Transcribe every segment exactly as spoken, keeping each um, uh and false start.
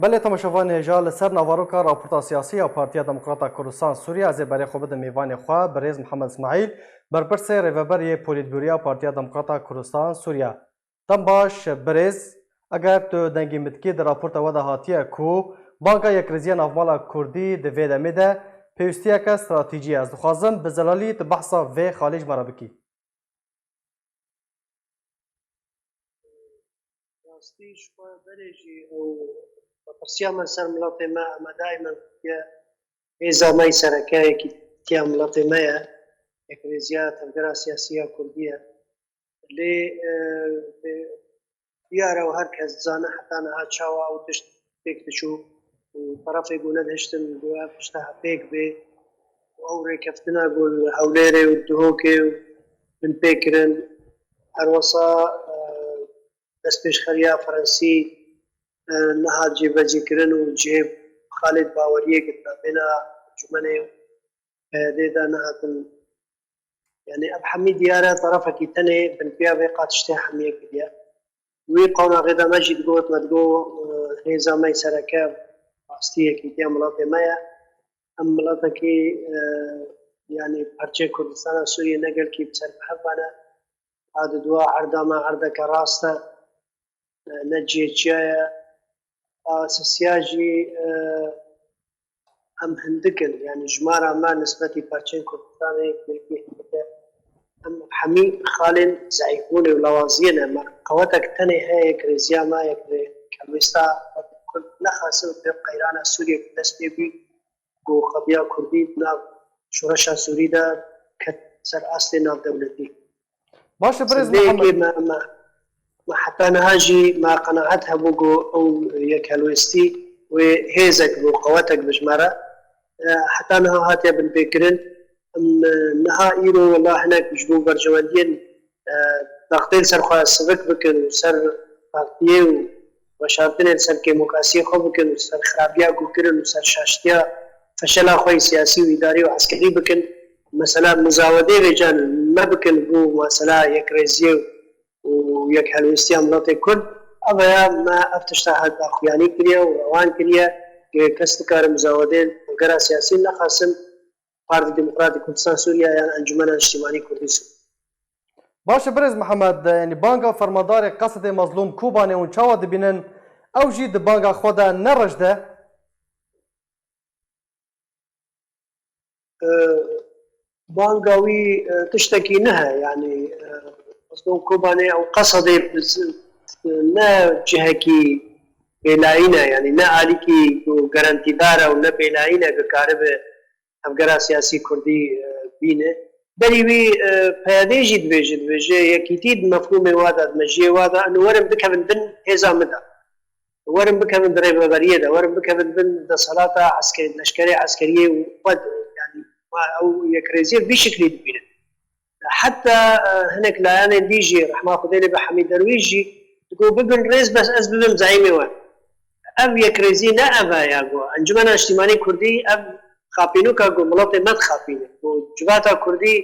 Belê, temaşevanê hêja, li ser navaroka raporta siyasî ya Partiya Demokrata Kurdistan Sûriye, ez ê berê xwe bidim mêvanê xwe, birêz Mihemed Îsmaîl, berpirsê rêveber yê Polîtbûroya Partiya Demokrata Kurdistan Sûriye. Dem baş, birêz, eger tu dengê min dikî, di raporta we de hatiye ku Banka Yekrêziya Navmala Kurdî di vê demê de pêwîstiyeke stratejî ye. Ez dixwazim bi zelalî tu behsa vê xalê ji me re bikî. Rastî ji xwe berê jî ew metirsîya me ser miletê me, em daîmen gotiye hêza me yî sereke yekîtiya miletê me ye, yekrêziya tevgera siyasî ya Kurdî ye. Lê, e, diyar e û her kes dizane heta niha çawa ew tişt pêk diçû û terefê ku nedihiştin ku ev tişta pêk bê û ew rêkeftina ku li Hewlêrê û Duhokê û binpê kirin, her wesa, e, destpêşxeriya Frensî, e, nihat cêbecîkirin û cihê xalê di baweriyê girtine bêna encûmenê û P Y D'ê de nehatin. Yanî ev hemî diyar e, terefekî tenê binpiya vê qatiştê hemiye kiriye. Wî qonaxê de me jî digot, me digot, e, hêza me yî sereke rastî yekîtiya miletê me ye. Em miletekî, e, yanî parçeyê Kurdistana Sûriyê ne gelkî bi ser bi hev ve ne. A di dua erda me erdeke rast e, e, ne cihê çiya ye. A sisiya jî, e, em hindik in, yanî jimara me nisbetî parçeyên Kurdistanê yek bi yekê hindik e. Em hemî xalên zeîfbûnê û lawaziyê ne. Me qewetek tenê heye, yekrêziya me, yek rêkelwêsta Kurd nexasim pê qeyrana Sûriyê ku dest pê bî, ku qediya Kurdî di nav şoreşa Sûrî de ket ser astê navdewletî. Baş e, birêz Mihemed. Me, me, me heta niha jî me qenaet hebû ku ew yekhelwêstî wê hêzek bû, qewetek bi ji me re, e, heta niha hatiye binpêkirin. Em, e, niha îro wela hinek ji bo berjewendiyên, e, taxtê li ser xwe sivik bikin û ser partiyê û veşartinê li ser kêmokasiyê xwe bikin û ser xirabiya ku kirin û ser şaştiya feşela xwe yê siyasî û îdarî û eskerî bikin, mesela muzawedê vêca nebikin bo mesela yekrêziyê û yekhelwêstiya miletê Kurd. Ev ya me ev tişta her daxuyanî kiriye û rewan kiriye, ke kes nikare muzawedê tevgera siyasî nexasim Partî Demokratîk Kurdistan Sûriye yan Encûmena Niştîmanî Kurdî Sûriye. Baş e, birêz Mihemed, yanî banga fermandarê Qesedê Mezlûm Kobanê hûn çawa dibînin? Ew jî di banga xwe de ne reş de? E, banga wî, e, tiştekî nihe, yanî, e, Mezlûm Kobanê ew Qesedê ne cihekî bêlayîn e, yanî ne alîkî ku garantîdar e û ne bêlayîn e ku karibe tevgera siyasî kurdî, e, bîne. Berî wî, e, P Y D jî dibêje, dibêje yekîtî di mefhûmê wa de, di mejiyê wa de, eno werin bikevin bin hêza min de. Werin bikevin di rêveberiyê de, werin bikevin bin desthilata esker-, leşkerê eskeriyê û xwe de, yanî ma ew yekrêziyê vî şiklî dibînin. Heta, e, hinek layanên dî jî, rehma Xwedê lê be Hemî Derwîş jî, digo bibin rêz bes ez bibim zeîmê we. Ev yekrêzî ne ev e ya ku Encûmena Niştîmanî Kurdî ev xapînoka ku miletê me dixapîne, ku civata Kurdî,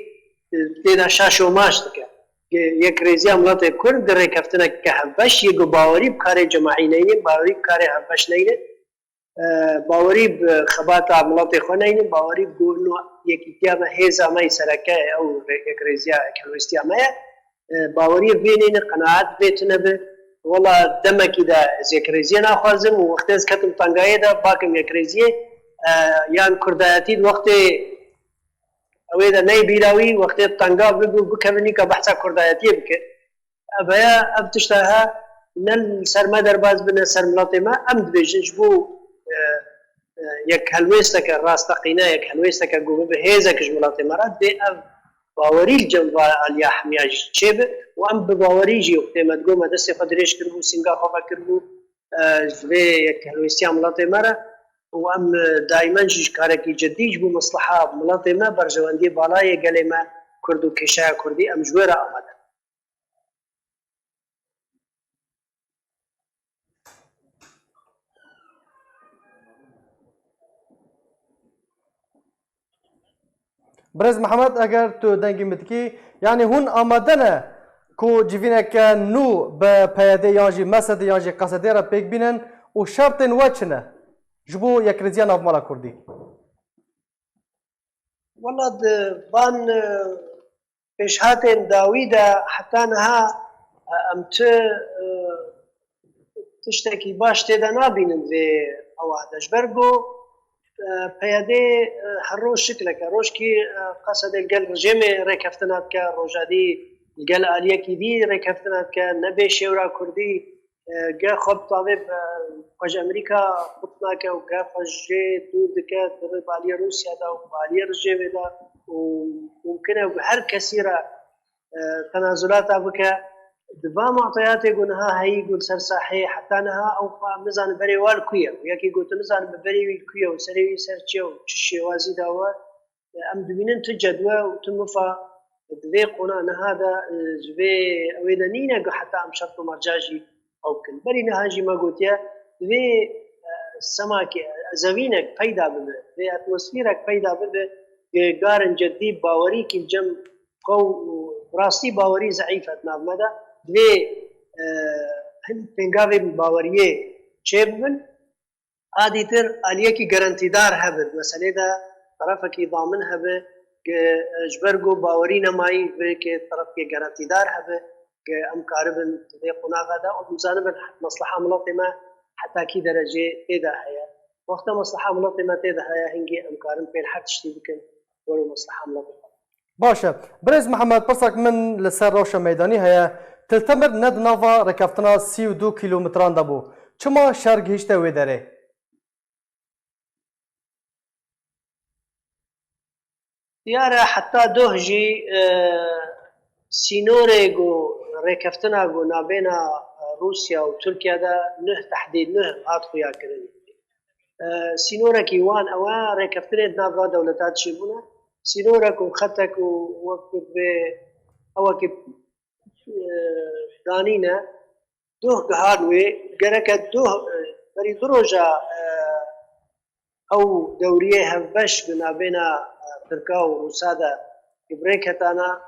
e, tê de şaş û maş dike. Ye-, yekrêziya miletê Kurd di rêkeftineke hevbeş yê ku bawerî bi karê cemaî neyne, bawerî bi karê hevbeş neyne. E, bawerî bi xebata miletê xwe neynin, bawerî bi ku no yekîtiya me, hêza me yî sereke ye, ew rê-, yekrêziya, yekrêziya me ye. E, bawerî vê neynin, qenaet vê tune be. Wela demekî de ez yekrêziyê naxwazim û wextê ez ketim tengayê de bakim yekrêziyê, e, yan kurdayetî di wextê ewê de neyê bîra wî, wextê tenga bibû, bikevin nîka behsa kurdayetiyê bike. Ev ya, ev tişta he, ne li ser me derbas be, ne ser miletê me. Em dibêjin ji bo, e, e, yek helwêsteke rasteqîne, yek helwêsteke ku bibe hêzek ji miletê me re, dê ev bawerî li cem va aliya hemiya jî çêbe û em bi bawerî jî wextê me digot me destê xwe dirêj kiribû, sînga xwe vekiribû, e, ji vê yek helwêstiya miletê me re û em, e, daîmen jî ji karekî cidî ji bo mesleha miletê me, berjewendiyê bala yê gelê me Kurd û kêşeya Kurdî em ji wê re amade ne. Birêz Mihemed, eger tu dengê min dikî, yanî hûn amade ne ku civîneke nû bi P Y D yan jî M S D yan jî Qesedê re pêk bînin û şertên we çi ne ji bo yekrêziya navmala Kurdî? Wela di van, e, pêşhatên dawî de heta niha, e, em ti, e, tiştekî baş tê de nabînin vê ewa de. Ji ber ku, e, P Y D, e, her roj şikleke, rojkî, e, qesedê li gel rejêmê rêkeftina dike, rojadî li gel aliyekî dî rêkeftina dike, ne bê şêwra Kurdî, e, ge xwe bi tavê, e, xwe ji Amerîka qut nake û ge xwe jê dûr dike, dibê baliyê Rûsya de û baliyê rejêmê de û mumkin e her kesî re, e, tenazulata bike. Di va mateyatê ku niha heyî ku li ser saheyê heta niha ew xwe em nizanin berê wa li ku ye û yekî ku tu nizanin bi berê wî li ku ye û serê wî ser çi ye û çi şêwazî dawe, em dibînin tu cedwe û tu mifa di vê qona niha de, e, ji vê ewê de nîne ku heta em şert û merca jî ew bikin. Berî niha jî me gotiye, divê, e, semakê, e, zevînek peyda bibe, vê atmosferek peyda bibe, ku garin cedî bawerîkî li cem xwe û bi rastî bawerî zeîf e di nav me de. Divê, e, hin pêngavên baweriyê çêbibin. A dîtir aliyekî garantîdar hebe, di meselê de terefekî damin hebe, ke, e, ji ber ku bawerî nemayî vê ke terefkê garantîdar hebe, ke em karibin di vê qonaxa de, em zanibin mesleha miletê me heta kî derecê tê de heye. Wexta mesleha miletê me tê de heye, hingê em karin pê li her tiştî bikin, wero mesleha miletê me. Baş e. Birêz Mihemed, pirsek min li ser rewşa meydanî heye. Til Temir ne di nava rêkeftina sî û du kîlometran de bû. Çima şer gihîşte wê derê? Diyar e, heta doh jî, e, sînorê ku rêkeftina ku nabêna, e, Rûsya û Tirkiye de nuh tehdîd, nuh hat xuya kirin. E, sînorekî wan ew e, rêkeftinê di nav va dewleta çêbûne. Sînorek û xetek û wek vê ewekî, e, danîne, doh gihan wê, gereke doh, e, berî du roja, e, ew dewriyê hevbeş bi nabêna, e, Tirka û Rûsa de bi rê ketana,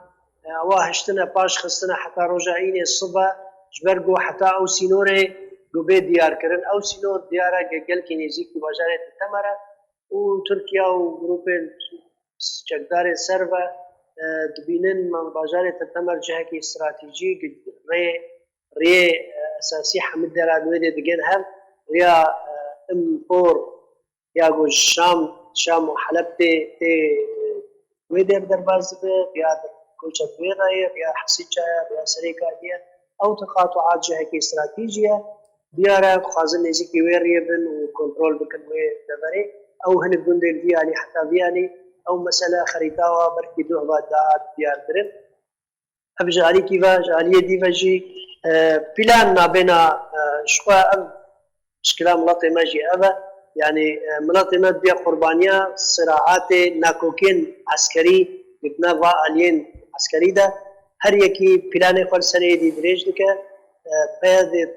e, ewa hiştine paş xistine heta roja înê sibe, ji ber ku heta ew sînorê ku bê diyar kirin. Ew sînor diyar e, ge-, gelkî nêzîk û bajarê Til Temer e û Tirkiye û grûpên çekdarên ser ve, e, dibînin me bajarê Til Temer cihekî stratejî, rê, rê, e, esasî hemî dera li wê dê digên hev, rêya, e, Impor, ya ku ji Şam, Şam û Heleb tê, tê, e, wê dê derbas dibe, rêya koçek wê re ye, rêya Hesîça ye, rêya Serêkaniyê ye. Ew teqatuat cihekî stratejî ye. Diyar e, dixwazin nêzîkî wê riyê bin û kontrol bikin wê deverê. Ew hinek gundên vî alî heta vî alî, ew mesele xerîta wa belkî duh ve dihat diyarkirin. Ev ji alîkî ve, ji aliyê dî ve jî, e, plan nabêna, e, ji xwe ev şikila miletê me jî ev e. Yanî, e, miletê me dibiya qurbaniya siraatê nakokên eskerî, di nava aliyên eskerî de. Her yekî planê xwe li ser êdî dirêj dike. E, peyadê, e,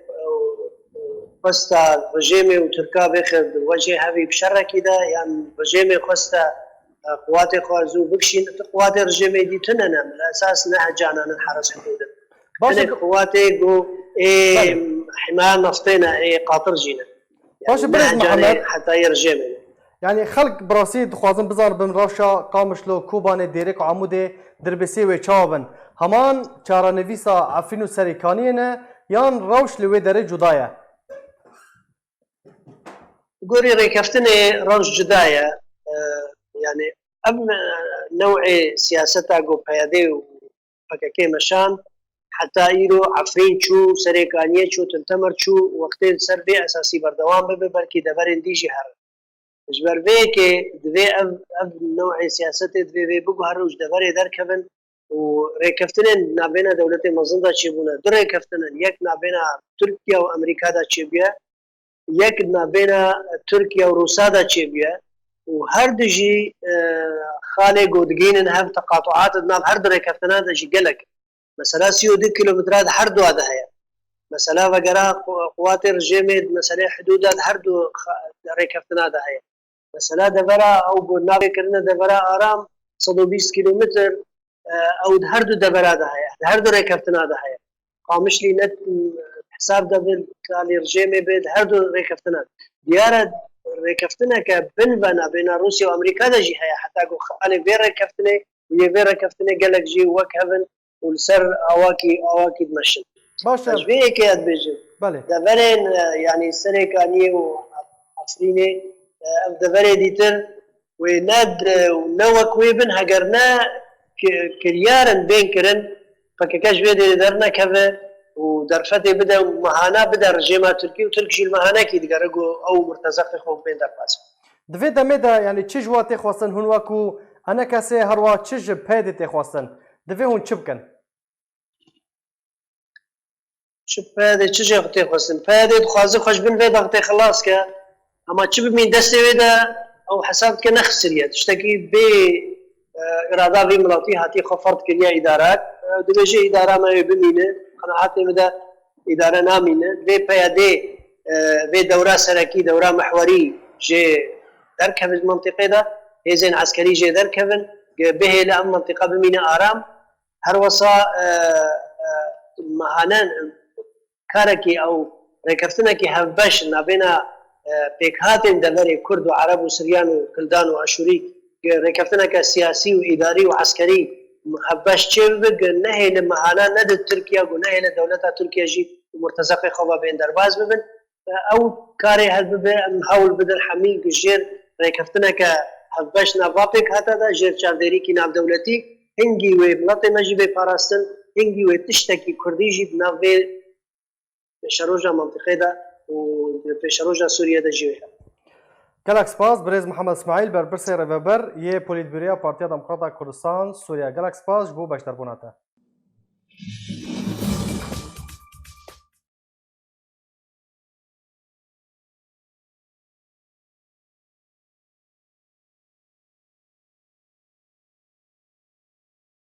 xwesta rejêmê û Tirka bêxe di wejê hevî bi şerekî de, yan rejêmê xweste, e, quwatê xwe zû bikişîne. Ti quwatê rejêmê dî tune ne, bi esas ne hecanan in heres hikûdin. Baş e, Hinek quwatê ku ê, belê, himaya naftê ne, ê qatir jî ne. Baş e, yanî ne birêz hecanê Mihemed, heta yê rejêmê ne. Yanî xelk bi rastî dixwazin bizanibin rewşa Qamişlo, Kobanê, Dêrêk û Amûdê dirbêsiyê wê çawa bin? Heman çarenivîsa Efrîn û Serêkaniyê ne yan rewş li wê derê cuda ye? Gorî rêkeftinê rewş cuda ye. E, yanî ev, e, newê siyaseta ku P Y D û P K K meşan heta îro Efrîn çû, Serêkaniyê çû, Til Temer çû, wextê li ser vê esasî berdewam bibe, belkî deverên dî jî herin. Ji ber vê yekê divê ev, ev newê siyasetê divê vê biguhere û ji deverê derkevin û rêkeftinên navbêna dewletê mezin de çêbûne. Du rêkeftin in, yek navbêna Tirkiye û Amerîka de çêbûye, yek navbêna Tirkiye û Rûsa de çêbûye û her du jî, e, xalê ku digihînin hev, teqatuat di nav her du rêkeftinan de jî gelek in. Mesela sî û du kîlometre di her dua de heye. Mesela vegera qu-, quwatê rejêmê di meselê hidûda di her du xa-, rêkeftina de heye. Mesela devera ew ku navê kirine devera Aram sed û bîst kîlometr, e, ew di her du devera de heye, di her du rêkeftina de heye. Qamişlî ne, e, hesab de bin, kalê rejêmê bê, di her du rêkeftinan. Diyar e rêkeftineke bin ve navbêna Rûsya û Amerîka de jî heye, heta ku xalê vê rêkeftinê û yê vê rêkeftinê gelek jî wek hev in û li ser awakî, awakî dimeşin. Baş e. Ez vê yekê ez dibêjim. Belê. Deverên, e, yanî Serê Kaniyê û Efrînê, e, ev deverê dîtir wê ne di, ne wek wê bin, heger ne ki-, kiryar in bên kirin, P K K ji vê derê dernekeve û derfetê bide û mehana bide rejêma Tirkî û Tirk jî li mehanekî digere ku ew murtezaqê xwe bên derbas. Di vê demê de, yanî çi ji we tê xwestin, hûn wekû enekesê herwa çi ji P Y D'ê tê xwestin? Divê hûn çi bikin? Çi P Y D'ê, çi jê xwe tê xwestin? P Y D'ê dixwaze xwe ji bin vê daxtê xilas ke. Hema çi bimîn destê wê de, ew hesab dike nexisiriye. Tiştekî bê, e, îrada vî miletî hatî xwe ferd kiriye îdarak. E, dibêje îdara me wê bimîne. Qenaetê min de îdare namîne. Vê P Y D'ê, e, vê dewra serekî, dewra mihwerî jê derkeve ji mentiqê de. Hêzên eskerî jê derkevin. Ge bihêle em mentiqa bimîne aram. Her wesa, e, e, mehane karekî ew rêkeftinekî hevbeş nabêna, e, pêkhatên deverê Kurd û Ereb û Siryan û Kildan û Aşûrî, gi rêkeftineke siyasî û îdarî û eskerî hevbeş çêbibe, gi nehêle mehana nede Tirkiye, û nehêle dewleta Tirkiye jî û murtezaqê xwe ve bên derbas bibin. Ew karê hevbibe, em hewl bidin hemî jêr rêkeftineke hevbeş nav va pêkhate de, jêr çavdêrîkî navdewletî, hingî wê miletê me jî bê parastin, hingî wê tiştekî kurdî jî di nav vê pêşeroja mentiqê de û di pêşeroja Sûriye de jî wê hebe. Gelek spas, birêz Mihemed Smaîl, berpirsê rêveber yê Polîtbûroya Partiya Demokrata Kurdistan Sûriye. Gelek spas ji bo beşdarbûna te.